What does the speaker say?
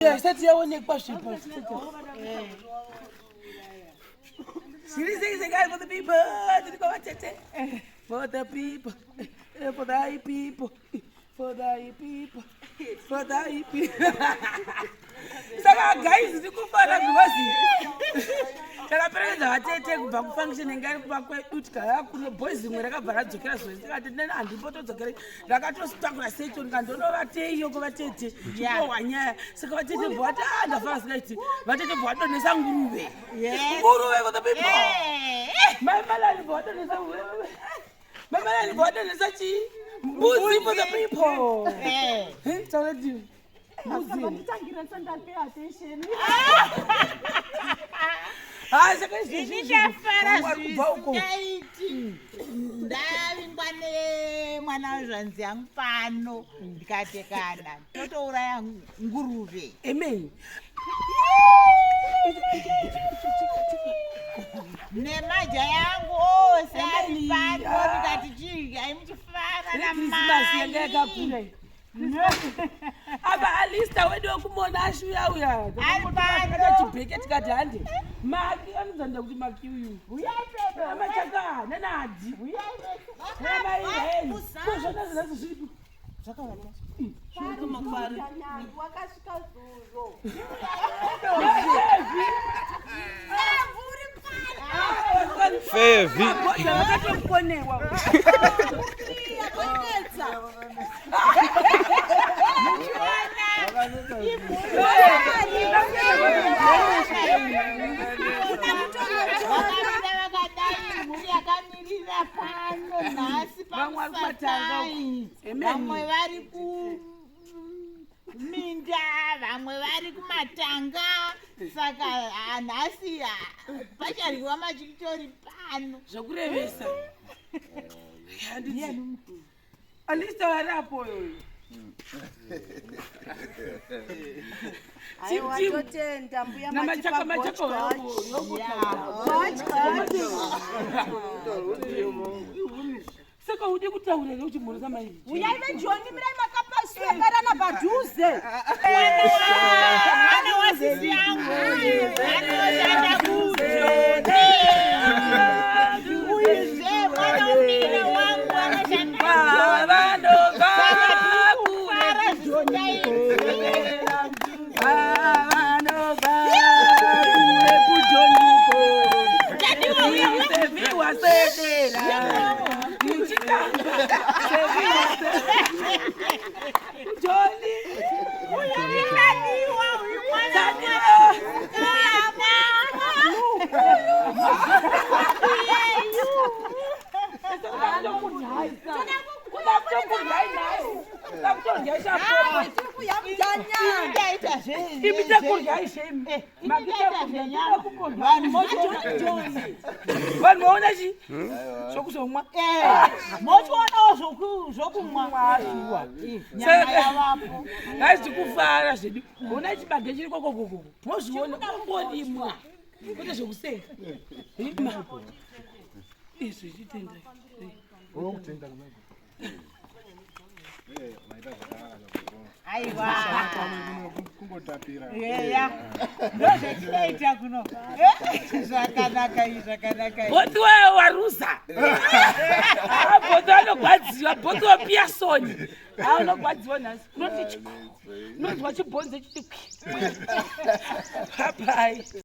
Isati yaonekwa zvipo. Zviri sei sekai for the people, tiri kwavatete. For the people, for the people, for the people, for the people. Saka guys, tiri kufara because takaperekedza vatete kubva kufunction inga iri kuva kwedu tikauya kuno boys rimwe rakabva radzokera zuva tikati nene handimbotodzokera ndakatositakura secho ndikandonovateiyo kuvatete chikohwa nyaya saka vatete bva vati ah ndafara singaiti vatete bva vadonhesa nguruve nguruve for the people mai malani bva vadonhesa mai malani bva vadonhesa chii mbudzi for the people taura Ndafara zvisingaiti ndavingwa nemwana wezvanzi yangu pano ndikati kana totouraya nguruve. Amen. Nemaja yangu ose ari pano ndikati chii aimuchifara namai. Apa alista wedu wekumona ashuya uya chibheke tikati hande maki anozanda kuti maki uyu amachaka nanadi namaizvona zvinasi zviripi zvakawanda. Wakasvika zuro. Fevi. Vakatokonewa. Vakamira vakadai mhuri yakamirira pano nhasi pamusatai. Vamwe vari kuminda, vamwe vari kumatanga, saka nhasi pacharyiwa machikichori pano. Zvokurevesa. Alista variapo yoyo. Aiwa, totenda mbuya Namachaka matipa machaka. Saka udi kutaura here uchimhoresa mai? Uyai vejoni, mirai makapasweperana padhuze. Mwana wasisi yangu anoshanda kujoni, uyezve mwana womina wangu anoshanda Vanobva kufara zvisingaiti. Vanobva kure kujoniko. Seviwa sedera. Muchitanga. Seviwa sedera. Joni. Tadiwa uyu mwana. Tadiwa. Vanhu vaona chi zvokuzomwa. Mochionawo zvokumwa shuwa. Nyama yavapo. Haisi kufara zvedu. Ona chibage chiri kokokoko, mozviona kungorimwa kwete zvokusenga izvi. Chitenda. Aiwa. Kungotapira. Eya, ndozvetinoita kuno. Zvakanaka izvi, zvakanaka izvi. Bhoti waruza, bhoti anogwadziwa, bhoti waPiyasoni anogwadziwa nhasi. Unoti chiko, unonzwa chibhonzo chiti papai.